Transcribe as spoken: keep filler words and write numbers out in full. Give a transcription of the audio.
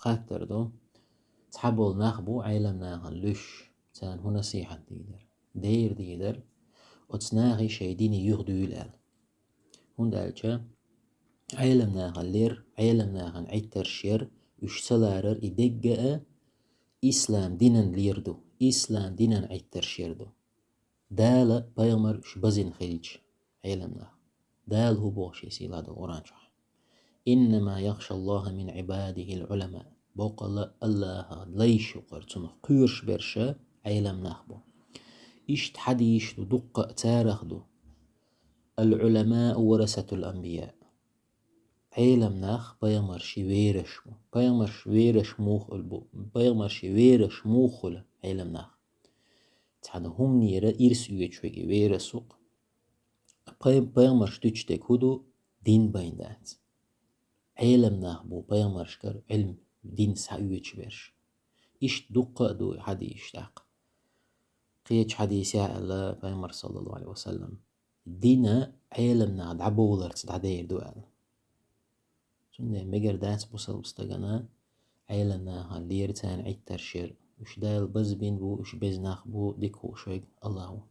хаттар ду. Цхьаболу нах бу Ӏеламнахана луьш, царна хӀун насихьат дийр дара? Дера дийр дара, оцу нахе шайн дине юха дуьйла аьлла. ХӀунда аьлча Ӏеламнахана лер, Ӏеламнахана Ӏиттарш яр, уьш ца ларар и дегга а ислам динан лер ду, ислам динан Ӏиттарш яр ду. Дала пайхамар уьш базина хилча Ӏеламнах. Дала хӀун боху шен сийлахь долу Къуръан чохь? «Иннама яхшаллаха мин ибадихил улама». Боккъалла Аллаха лайш юкъара цунах кхоьруш берш Ӏеламнах бу. Иштта хьадийш ду, дуккха а царах ду: «Ал-уламау варасатул анбия». Ӏеламнах пайхамарши вераш бу. Пайхамарш вераш муха бу? Пайхамарши вераш муха хуьлу Ӏеламнах? Цхьана хӀуманера ирс оьцуш верг и верас ву-кх. Пай-, пайхамарш дуьтуш дерг хӀун ду? Дин байна дац. Ӏеламнах бу пайхамаршкара Ӏилм, дин схьаоьцуш берш. Иштта дуккха а ду хьадийш тӀаккха. Кхечу хьадийсехь аьлла пайхамар, саллаллаху Ӏалайхи ва саллам, дина Ӏеламнах дӀабовларца дӀадер ду аьлла. Цундела мегар дац бусалба стагана Ӏеламнахана лер, царна Ӏиттарш яр. Уьш Дала базбина бу, уьш беза нах бу, дика хууш верг Аллах ву.